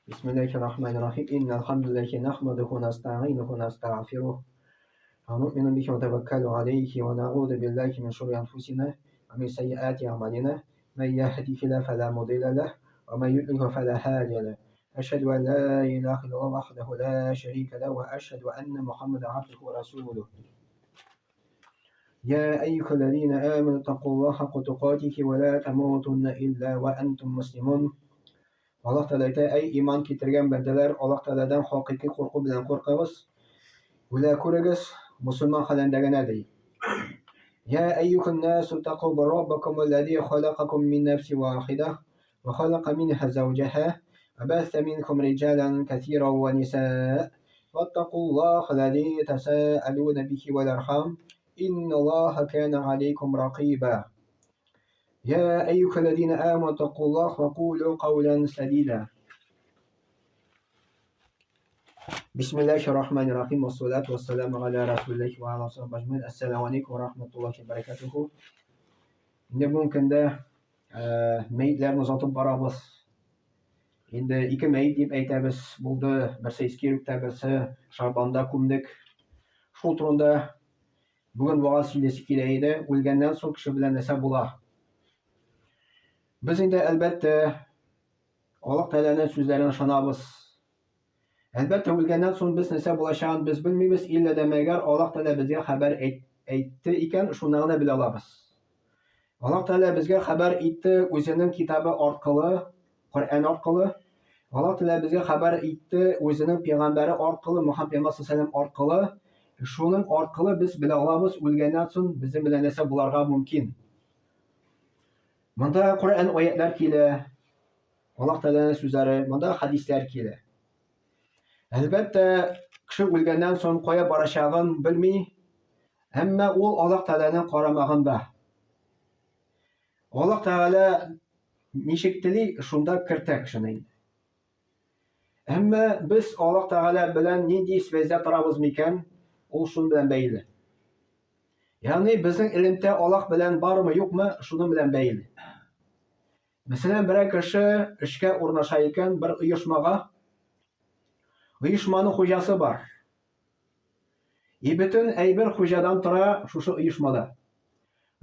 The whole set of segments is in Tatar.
Бисмиллахир-рахманир-рахим. Иннал хамдалиллахи нахмадуху ва настаинуху ва настагъфирух. Ва нуъмину бихи ва натаваккалу алейхи ва наъуду биллахи мин шурури анфусина ва мин саййиати аъмалина. Ман яхдихиллаху фала мудилля лах ва ман юдлилху фала хадия лах. Ашхаду ан ла илаха иллаллах вахдаху ла шарика лах ва ашхаду анна Мухаммадан абдуху ва расулух. يا أيها الذين آمنوا اتقوا الله حق تقاته ولا تموتن إلا وأنتم مسلمون. Аллаһ Тәгалә әйтә, әй иман китергән бәндәләр, Аллаһ Тәгаләдән хакыйкый курку белән куркыгыз. Үлә күрегез, мусульман хәлендә генә ди. Я әйюһән насу тақу раббакум аллази халакакум мин нафсин вахида ва халака минха zawjaha ва басса минкум риджалан касиран ва нисаа ваттакуллаха аллази тасаалуна бихи вал архам инналлаха кана алейкум ракиба. يا أيها الذين آمنوا اتقوا الله وقولوا قولا سديدا. بسم الله الرحمن الرحيم والصلاة والسلام على رسول الله وعلى صحبه أجمعين. السلام عليكم ورحمة الله وبركاته. Инде бүгенге көндә мәетләрне озатып барабыз. Инде ике мәет дип әйтәбез булды. Берсе Искирүктә, берсе Шарбанда күмдек. Шул турында Бүген вагаз сөйлисе килә иде, үлгәннән соң кеше белән нәрсә була? Без инде, әлбәттә, Аллаһ Тәгаләнең сүзләренә ышанабыз. Әлбәттә, үлгәннән соң без нәрсә булачагын без белмибез, иллә дә мәгәр Аллаһ Тәгалә безгә хәбәр әйтте икән, шуны гына белә алабыз. Аллаһ Тәгалә безгә хәбәр итте үзенең китабы аркылы, Коръән аркылы. Аллаһ Тәгалә безгә хәбәр итте үзенең пәйгамбәре аркылы, Мөхәммәд пәйгамбәр саллаллаху аркылы. Шуның аркылы без белә алабыз, үлгәннән соң безнең белән нәрсә буларга мөмкин. Монда Коръән аятлар килә, Аллаһ Тәгаләнең сүзләре, монда хәдисләр килә. Әлбәттә, кеше үлгәннән соң кая барачагын белми, әмма ул Аллаһ Тәгаләнең карамагында. Аллаһ Тәгалә ничек тели, шунда кертә кешене инде. Әмма без Аллаһ Тәгалә белән нинди связьдә торабыз микән, ул шуның белән бәйле. Ягъни безнең элемтә Аллаһ белән бармы, юкмы, шуның белән бәйле. Мәсәлән, берәр кеше эшкә урнаша икән бер оешмага, оешманың хуҗасы бар. И бөтен әйбер хуҗадан тора шушы оешмада.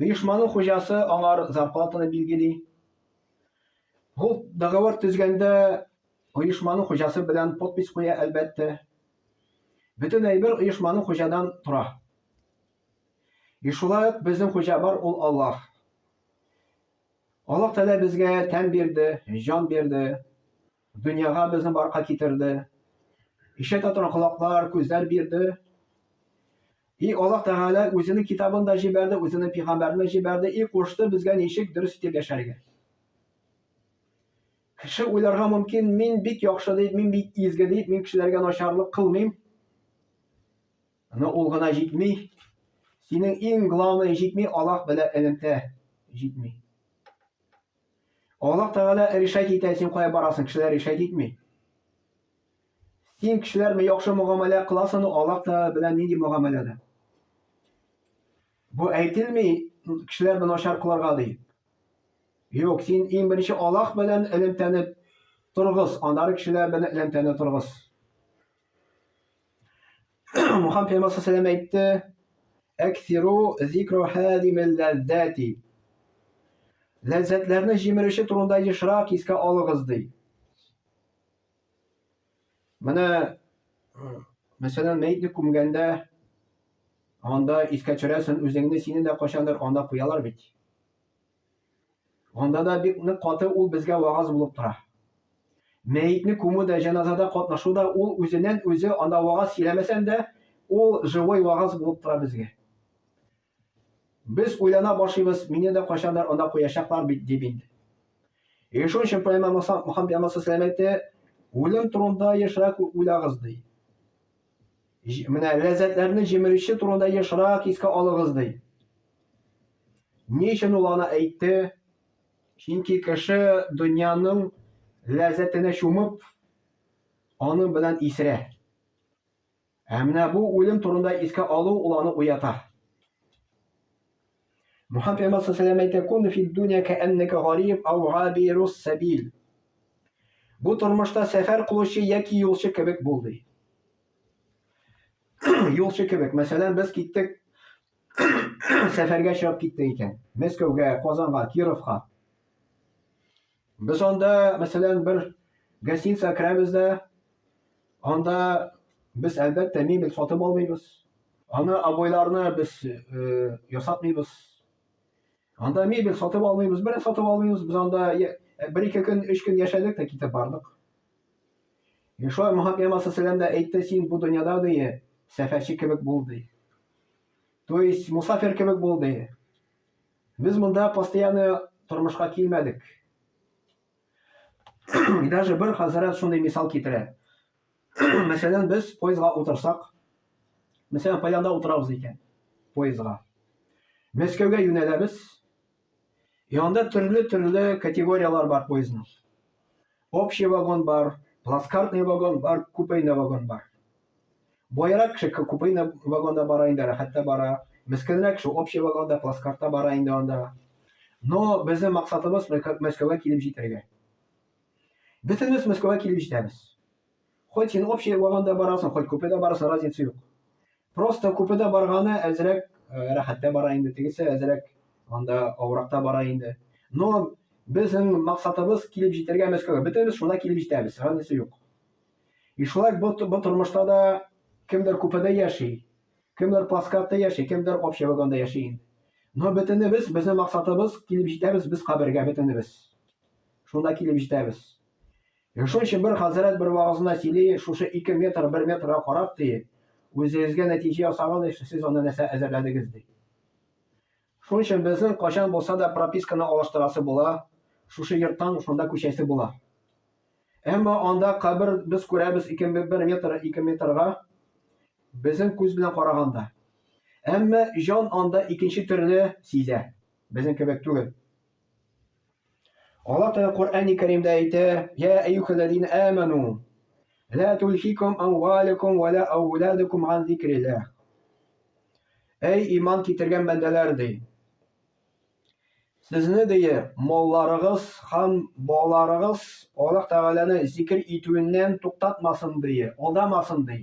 Оешманың хуҗасы аңар зарплатаны билгели. Ул договор төзгәндә оешманың хуҗасы белән подпись куя, әлбәттә. Бөтен әйбер оешманың хуҗадан тора. И шулай ук безнең хуҗа бар, ул Аллаһ. Аллаһ Тәгалә безгә тән бирде, җан бирде. Дөньяга безне барка китерде. Ишетә торган колаклар, күзләр бирде. И Аллаһ Тәгалә үзенең китабын да җибәрде, үзенең пәйгамбәрен дә җибәрде и кушты безгә ничек дөрес итеп яшәргә. Кеше уйларга мөмкин, мин бик яхшы дип, мин бик изге дип, мин кешеләргә начарлык кылмыйм. Но ул гына җитми. Синең иң главный җитми, Аллаһ белән элемтә җитми. Аллаһ Тәгалә решать итә, син кая барасың, кешеләр решать итми. Син кешеләр белән яхшы мөгамәлә кыласың, Аллаһ Тәгалә белән нинди мөгамәләдә? Бу әйтелми, кешеләр белән начар кылырга дип. Юк, син иң беренче Аллаһ белән элемтәне торгыз, аннары кешеләр белән элемтәне торгыз. Мухаммад пәйгамбәр саллаллаху әйтте: "Әксиру зикру хадимил ләззати." Ләззәтләрне җимерүче турында ешрак искә алыгыз ди. Менә мәсәлән, мәетне күмгәндә анда искә төшерәсең үзеңне, сине дә кайчандыр анда куялар бит. Анда да бик нык каты ул безгә вагаз булып тора. Мәетне күмү дә, җеназада катнашу да ул үзеннән үзе анда вагаз сөйләмәсән дә, ул живой вагаз булып тора безгә. Без уйлана башлыйбыз, мине дә кайчандыр анда куячаклар бит дип инде. И шуның өчен пәйгамбәр Мухаммад пәйгамбәр саллаллаху әйтте, үлем турында ешрак уйлагыз ди. Менә ләззәтләрне җимерүче турында ешрак искә алыгыз ди. Ни өчен ул аны әйтте? Чөнки кеше дөньяның ләззәтенә чумып, аның белән исерә. Ә менә бу үлем турында искә алу ул аны уята. Мухаммад пәйгамбәр саллаллаху әйтә, "Кун фид дунья кааннака гариб ау габирус сабил." Бу тормышта сәфәр кылучы яки юлчы кебек бул, ди. Юлчы кебек. Мәсәлән, без киттек сәфәргә чыгып киттек икән. Мәскәүгә, Казанга, Кировка. Без анда, мәсәлән, бер гостиница керәбез дә, анда без әлбәттә мебель сатып алмыйбыз. Аны обойларны без э, ясатмыйбыз. Анда мебель сатып алмыйбыз, бер сатып алмыйбыз. Без анда бер-ике көн, өч көн яшәдек тә китеп бардык. И шулай Мөхәммәд пәйгамбәр саллаллаху дә әйтте, син бу дөньяда ди, сәфәрче кебек бул ди. То есть мусафир кебек бул ди. Без монда постоянно тормышка килмәдек. И даже бер хәзрәт шундый мисал китерә. Мәсәлән, без поездга утырсак, мәсәлән, Полянда утырабыз икән, поездга. Мәскәүгә юнәләбез. И анда төрле-төрле категорияләр бар поездның. Общий вагон бар, плацкартный вагон бар, купейный вагон бар. Байрак кеше купейный вагонда бара инде, рәхәттә бара. Мескенрәк кеше общий вагонда, плацкартта бара инде анда. Но безнең максатыбыз Мәскәүгә килеп җитәргә. Бөтенебез Мәскәүгә килеп җитәбез. Хоть син общий вагонда барасың, хоть купеда барасың, разница юк. Просто купеда барганы әзрәк э, рәхәттә бара инде, тегесе әзрәк анда авыракта бара инде. Но безнең максатыбыз килеп җитәргә Мәскәүгә. Бөтенебез шунда килеп җитәбез, разница юк. И шулай бу, бу тормышта да кемдер купеда яши, кемдер плацкартта яши, кемдер общий вагонда яши инде. Но бөтенебез, безнең максатыбыз килеп җитәбез без кабергә бөтенебез. Шунда килеп җитәбез. Шуның өчен бер хәзрәт бер вагызында сөйли, шушы 2 метр, 1 метрга карап ди, үзегезгә нәтиҗә ясагыз, ди, сез анда нәрсә әзерләдегез ди. Шуның өчен безнең кайчан булса да прописканы алыштырасы була, шушы йорттан шунда күчәсе була. Әмма анда кабер без күрәбез 2 1 метр 2 метрга безнең күз белән караганда. Әмма җан анда икенче төрле сизә. Безнең кебек түгел. Аллаһ Тәгалә Коръәни Кәримдә әйтә: "Я әйюхәлләзина аману, ла тулхикум амвалукум ва ла ауладукум ан зикрилләһ." Әй иман китергән бәндәләр ди. Сезне ди, малларыгыз һәм балаларыгыз Аллаһ Тәгаләне зикр итүеннән туктатмасын ди, алдамасын ди.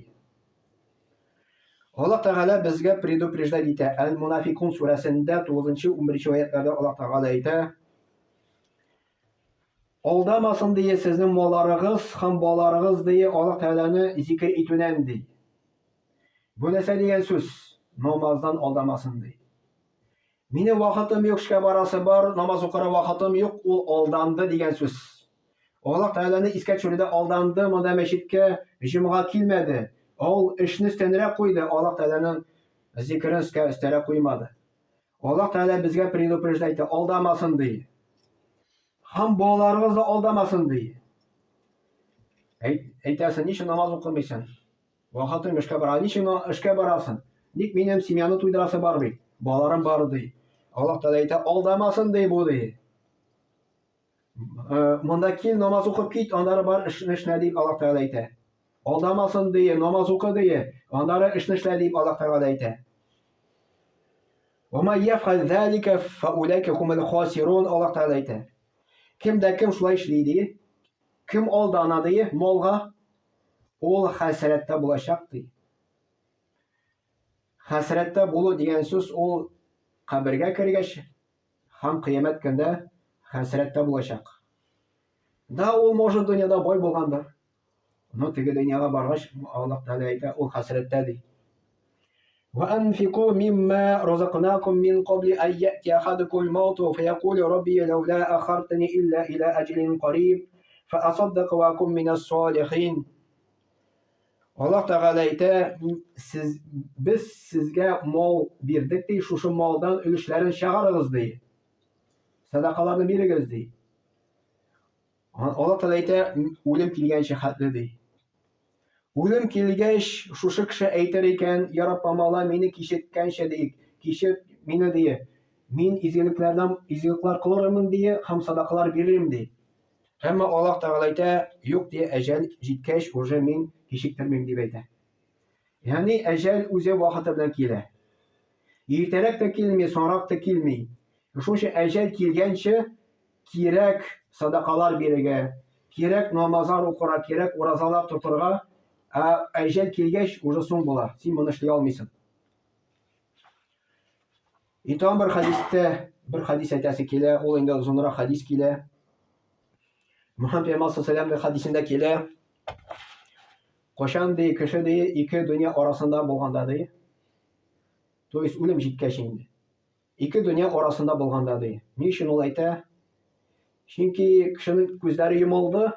Аллаһ Тәгалә безгә предупреждать итә. Әл-Мунафикун сүрәсендә 9-11 аятларда Аллаһ Тәгалә әйтә: Алдамасын дие сезнең малларыгыз һәм балаларыгыз дие Аллаһ Тәгаләне зикер итүнән ди. Бу нәрсә дигән сүз? Намаздан алдамасын ди. Минем вакытым юк, эшкә барасы бар, намаз укырга вакытым юк, ул алданды дигән сүз. Аллаһ Тәгаләне искә төшерүдә алданды, монда мәчеткә җомга килмәде. Ул эшне өстәнрәк куйды, Аллаһ Тәгаләнең зикерен өскә өстәрәк куймады. Аллаһ Тәгалә безгә предупреждать итә, алдамасын ди. Һәм балаларыгыз да алдамасын ди. Әйт, әйтәсең, ничек намаз укымыйсың? Вахатын эшкә бара. Ничек эшкә барасың? Ник минем семьяны туйдырасы бар бит? Балаларым бар ди. Аллаһ Тәгалә әйтә, алдамасын ди бу ди. Э, монда кил, намаз укып кит, аннары бар эшне эшлә дип Аллаһ Тәгалә әйтә. Алдамасын ди, намаз укы ди, аннары эшне эшлә дип Аллаһ Тәгалә әйтә. Ва ма яф'аль залика фаулайка хумул хасирун Аллаһ Тәгалә әйтә. Кем дә кем шулай эшли ди, кем алдана ди, малга, Ул хәсрәттә булачак ди. Хәсрәттә булу дигән сүз ул кабергә кергәч һәм кыямәт көндә хәсрәттә булачак. Да, ул может дөньяда бай булгандыр. Но теге дөньяга баргач, Аллаһ Тәгалә әйтә, ул хәсрәттә ди. وأنفقوا مما رزقناكم من قبل أن يأتي أحدكم الموت فيقول ربي لولا أخرتني إلا إلى أجل قريب فأصدق وأكن من الصالحين Аллаһ Тәгалә әйтә, сез, без сезгә мал бирдек ди, шушы малдан өлешләрен чыгарыгыз ди. Сәдакаларны бирегез ди. Аллаһ Тәгалә әйтә, үлем килгәнче хәтле ди. Үлем килгәч, шушы кеше әйтер икән, Я Раббым Алла, мине кичеккәнче ди, кичер мине ди. Мин изгелекләрдән изгелекләр кылырмын ди һәм садакалар бирермен ди. Әмма Аллаһ Тәгалә әйтә, юк ди, әҗәл җиткәч, уже мин кичектермим дип әйтә. Ягъни әҗәл үзе вакыты белән килә. Иртәрәк тә килми, соңрак та килми. Шуның өчен әҗәл килгәнче кирәк садакалар бирергә, Кирәк намазлар укырга, кирәк уразалар тотырга, ә әҗәл килгәч, уже соң була. Син моны эшли алмыйсың. И тагын бер хәдистә бер хәдис әйтәсе килә, ул инде озынрак хәдис килә. Мөхәммәд пәйгамбәр саллаллаху алейһи хәдисендә килә. Кайчан ди кеше ди ике дөнья арасында булганда ди. То есть үлем җиткәч инде. Ике дөнья арасында булганда ди. Ни өчен ул әйтә? Чөнки кешенең күзләре йомылды,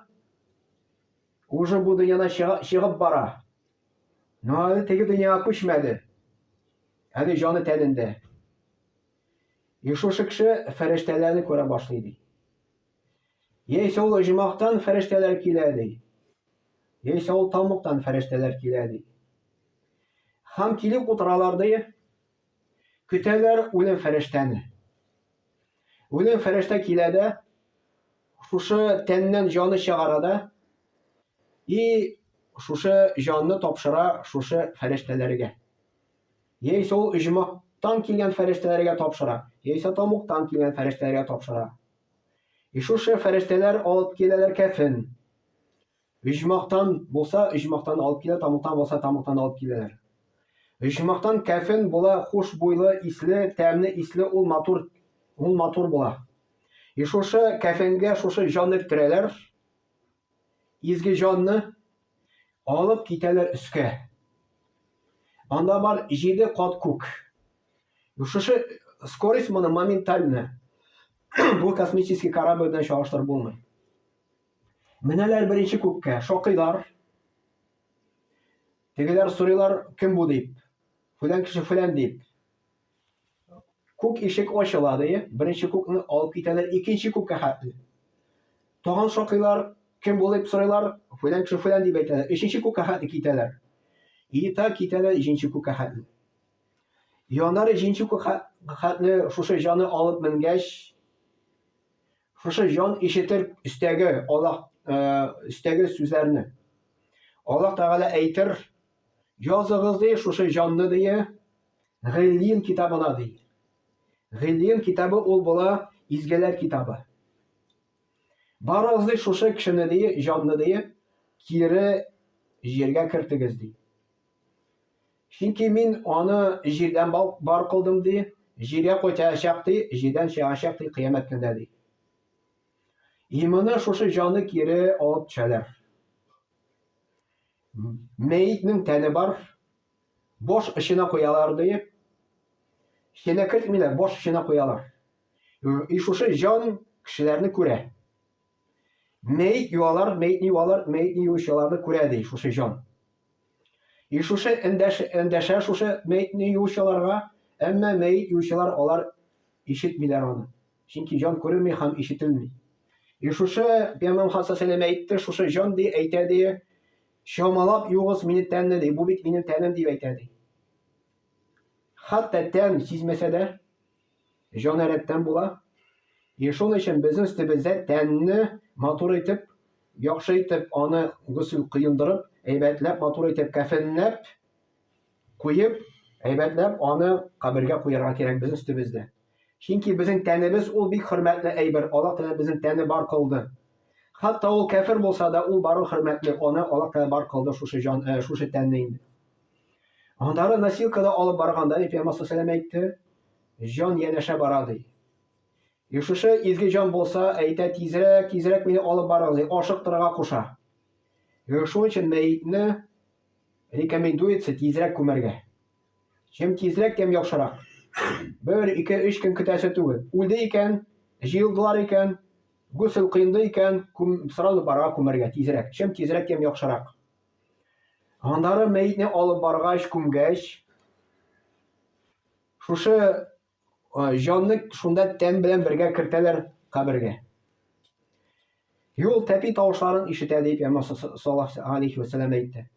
уже бу дөньядан чыгып бара. Но әле теге дөньяга күчмәде. Әле җаны тәнендә. И шушы кеше фәрештәләрне күрә башлый ди. Яисә ул оҗмахтан фәрештәләр килә ди. Яисә ул тамуктан фәрештәләр килә ди. Һәм килеп утыралар ди. Көтәләр үлем фәрештәне. Үлем фәрештә килә дә, шушы тәннән җаны чыгара да, и шушы җанны тапшыра шушы фәрештәләргә. Яисә ул оҗмахтан килгән фәрештәләргә тапшыра, яисә тамуктан килгән фәрештәләргә тапшыра. И шушы фәрештәләр алып киләләр кәфен. Оҗмахтан булса, оҗмахтан алып килә, тамуктан булса, тамуктан алып киләләр. Оҗмахтан кәфен була хушбуйлы, исле, тәмле исле, ул матур, ул матур була. И шушы кәфенгә шушы җанны төрәләр. Изге җанны алып китәләр өскә. Анда бар җиде кат күк. Шушы скорость моны моментально. Бу космический корабль белән чагыштырып булмый. Менәләр беренче күккә, шакыйлар. Тегеләр сорыйлар, кем бу дип. Фүлән кеше фүлән дип. Күк ишек ачыла ди. Беренче күкне алып китәләр, икенче күккә хәтле. Тагын шакыйлар, кем бу дип сорыйлар, фүлән кеше фүлән дип әйтәләр. Өченче күккә хәтле китәләр. И та китәләр өченче күккә хәтле. Яннары өченче күккә хәтле шушы җаны алып менгәч, Шушы җан ишетер өстәге Аллаһ э, өстәге сүзләрне. Аллаһ Тәгалә әйтер, языгыз ди шушы җанны ди, Гыйллин китабына ди. Гыйллин китабы ул була изгеләр китабы. Барыгыз ди шушы кешене ди, җанны ди, кире җиргә кертегез ди. Чөнки мин аны җирдән бар кылдым, ди, җиргә кайтачак, ди, җирдән чыгачак, ди, кыямәт көндә, ди. И моны шушы җаны кире алып төшәләр. Мәетнең тәне бар, баш очына куялар, ди. Эченә кертмиләр, баш очына куялар. И шушы җан кешеләрне күрә. Мәет юалар, мәетне юалар, мәетне юучыларны күрә, ди, шушы җан. И шушы эндәш, эндәшә шушы мәетне юучыларга, әмма мәет юучылар алар ишетмиләр аны. Чөнки җан күренми һәм ишетелми. И шушы Пәйгамбәр Мөхәммәд саллаллаху әйтте, шушы җан ди, әйтә ди, чамалап югыз мине тәнне ди, бу бит минем тәнем дип әйтә ди. Хәтта тән сизмәсә дә, Җан рәттән була. И шул өчен безнең өстебездә тәнне матур итеп, яхшы итеп аны госел коендырып, әйбәтләп, матур итеп кәфенләп куеп, әйбәтләп аны кабергә куярга кирәк безнең өстебездә. Чөнки безнең тәнебез ул бик хөрмәтле әйбер. Аллаһ Тәгалә безнең тәне бар кылды. Хәтта ул кәфер булса да, ул бары хөрмәтле. Аны Аллаһ Тәгалә бар кылды шушы җан, э, шушы тәнне инде. Аннары носилкада алып барганда, дип Пәйгамбәр саллаллаху әйтте, җан янәшә бара ди. И шушы изге җан булса, әйтә, тизрәк, тизрәк мине алып барыгыз, ди, ашыктырырга куша. И шул өчен мәетне рекомендуется тизрәк күмәргә. Чем тизрәк, тем яхшырак. Бер, ике, өч көн көтәсе түгел. Үлде икән, җыелдылар икән, гусел кыйнды икән, күм, сразу барырга күмәргә, тизрәк. Чем тизрәк, тем яхшырак. Аннары мәетне алып баргач, күмгәч, шушы җанны шунда тән белән бергә кертәләр кабергә. Юл тәпи тавышларын ишетә дип Пәйгамбәр саллаллаху алейхи ва сәлләм әйтте.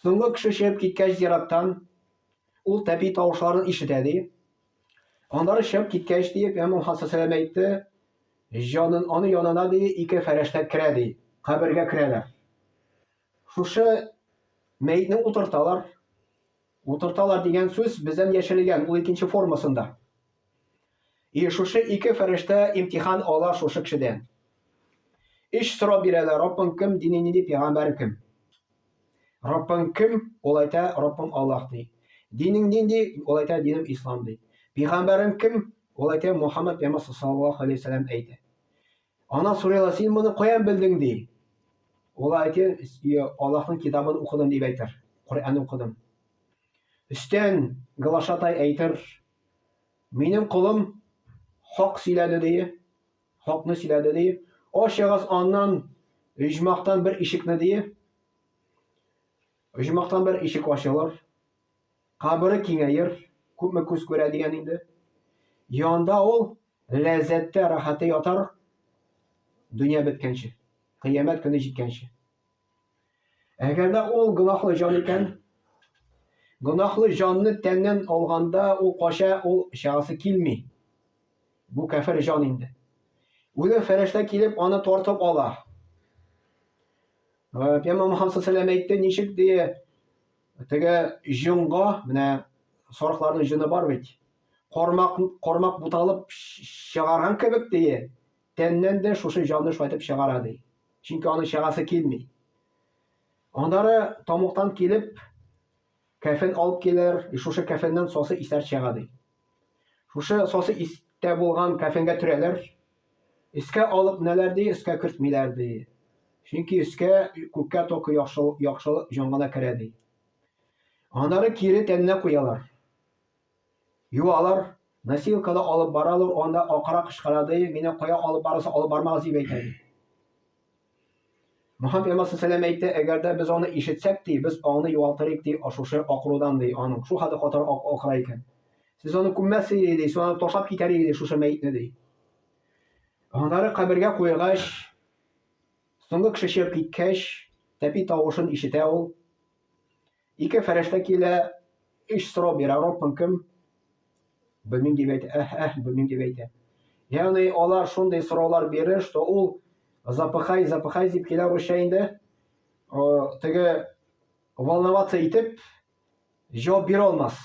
Соңгы кеше чыгып киткәч зираттан, ул тәпи тавышларын ишетә ди. Аннары чыгып киткәч дип Пәйгамбәр саллаллаху алейхи ва сәлләм әйтте, җанын аны янына ди ике фәрештә керә ди, кабергә керәләр. Шушы мәетне утырталар. Утырталар дигән сүз бездән яшерелгән, ул икенче формасында. И шушы ике фәрештә имтихан ала шушы кешедән. Өч сорау бирәләр, Раббың кем, динең нинди, пәйгамбәрең кем? Раббың кем? Ул әйтә, Раббым Аллаһ ди. Динең нинди? Ул әйтә, динем ислам ди. Пәйгамбәрең кем? Ул әйтә, Мухаммад пәйгамбәр саллаллаһу алейһи вәсәлләм әйтә. Аннан сорыйлар, син моны каян белдең ди. Ул әйтә, Аллаһның китабын укыдым дип әйтер. Коръән укыдым. Өстән глашатай әйтер, минем колым хак сөйләде ди, хакны сөйләде ди. Ачыгыз аннан оҗмахтан бер ишекне ди. Оҗмахтан бер ишек ачылыр. Кабере киңәер, күпме күз күрә дигән инде. Янда ул ләззәттә, рәхәттә ятар дөнья беткәнче, кыямәт көне җиткәнче. Әгәр дә ул гөнаһлы җан икән, гөнаһлы җанны тәннән алганда ул кача, ул чыгасы килми. Бу кәфер җан инде. Үлем фәрештә килеп аны тартып ала. Пәйгамбәр Мухаммад саллаллаху алейһи әйтте, ничек ди, теге җонга, менә сарыкларның җоны бар бит. Кармак, кармак буталып чыгарган кебек ди, тәннән дә шушы җанны шулай итеп чыгара ди. Чөнки аның чыгасы килми. Аннары тамуктан килеп кәфен алып килер, и шушы кәфеннән сасы исләр чыга ди. Шушы сасы истә булган кәфенгә төрәләр. Өскә алып менәләр ди, өскә кертмиләр ди. Чөнки өскә күккә только яхшы яхшы җан гына керә ди. Аннары кире тәненә куялар. Юалар, носилкада алып баралар, анда акыра кычкыра ди, мине кая алып барасың, алып бармагыз дип әйтә ди. Мөхәммәд пәйгамбәр саллаллаху әйтте, әгәр дә без аны ишетсәк ди, без аңны югалтырыйк ди, шушы акырудан ди, аның шул хәтле катырак акыра икән. Сез аны күммәссез ди, сез аны ташлап китәр идегез шушы мәетне ди. Аннары кабергә куйгач, соңгы кеше чыгып киткәч, тәпи тавышын ишетә ул. Ике фәрештә килә, өч сорау бирә, Раббың кем? Белмим дип әйтә, әһ, әһ, белмим дип әйтә. Ягъни алар шундый сораулар бирер, что ул запыхай, запыхай дип килә русча инде. Теге волноваться итеп җавап бирә алмас.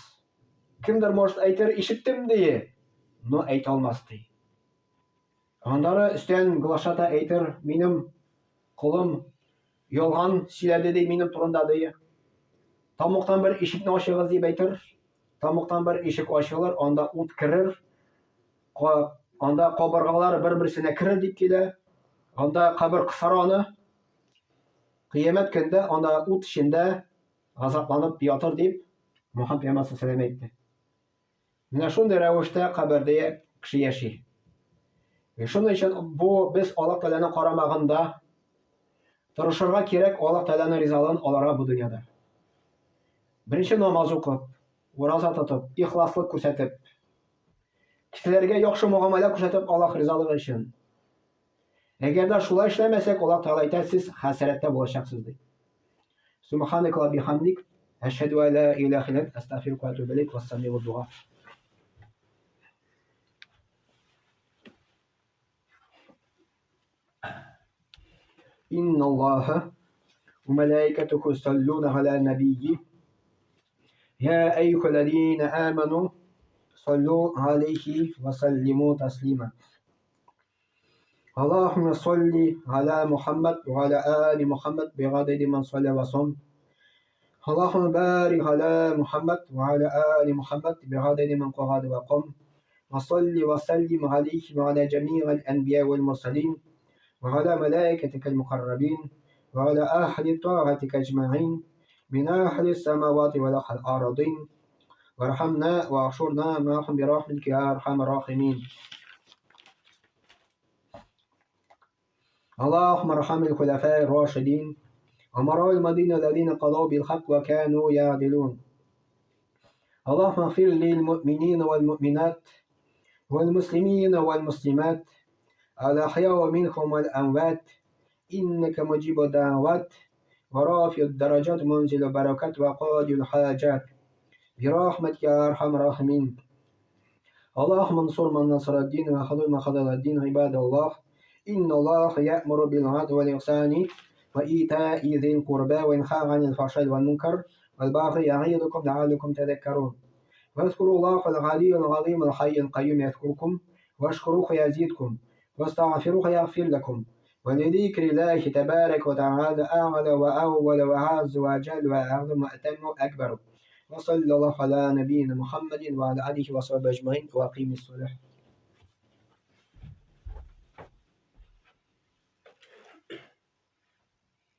Кемдер может әйтер, ишеттем ди, но әйтә алмас ди. Аннары өстән глашата әйтер, минем колым ялган сөйләде ди минем турында ди. Тамуктан бер ишекне ачыгыз дип әйтер. Тамуктан бер ишек ачылыр, анда ут керер. Анда кабыргалар бер-берсенә керер дип килә. Анда кабер кысар аны. Кыямәт көндә анда ут эчендә газапланып ятыр дип Мөхәммәд пәйгамбәр саллаллаху әйтте. Менә шундый рәвештә кабердә кеше яши. Шуның өчен бу без Аллаһ Тәгаләнең карамагында тырышырга кирәк Аллаһ Тәгаләнең ризалыгын алырга бу дөньяда. Беренче намаз укып, ураза тотып, ихласлык күрсәтеп, кешеләргә яхшы мөгамәлә күрсәтеп Аллаһ ризалыгы өчен. Әгәр дә шулай эшләмәсәк, Аллаһ Тәгалә әйтә, сез хәсрәттә булачаксыз ди. Субханaka ва бихамдик, әшһәдү ә ла илаһа илля ант, астагфирука ва атубу илейк, вассамигу дуа. Инна Аллаһа ва малаикатуху юсаллуна аля набийи. Я әйюхаллазина аману саллу алейхи ва саллиму таслима. اللهم صل على محمد وعلى آل محمد بعدد من صلى وصم اللهم بارك على محمد وعلى آل محمد بعدد من قعد وقم وصل وسلم عليه وعلى جميع الأنبياء والمرسلين وعلى ملائكتك المقربين وعلى أهل طاعتك أجمعين من أهل السماوات والأرضين وارحمنا واحشرنا معهم برحمتك يا أرحم الراحمين اللهم ارحم الخلفاء الراشدين أمراء المدينة الذين قضوا بالحق وكانوا يعدلون اللهم اغفر للمؤمنين والمؤمنات والمسلمين والمسلمات الأحياء منهم والأموات إنك مجيب الدعوات ورافع الدرجات منزل البركات وقاضي الحاجات برحمتك يا أرحم الراحمين اللهم انصر من نصر الدين وخذل من خذل الدين عباد الله إن الله يأمر بالعدل والإحسان وإيتاء ذي القربى وينهى عن الفحشاء والمنكر والبغي يعظكم لعلكم تذكرون واذكروا الله العلي العظيم الحي القيوم يذكركم واشكروه يزيدكم واستغفروه يغفر لكم. ولذكر الله تبارك وتعالى أعلى وأول وأعز وأجل وأعظم وأتم وأكبر. وصلى الله على نبينا محمد وعلى آله وصحبه أجمعين وأقيم الصلاة.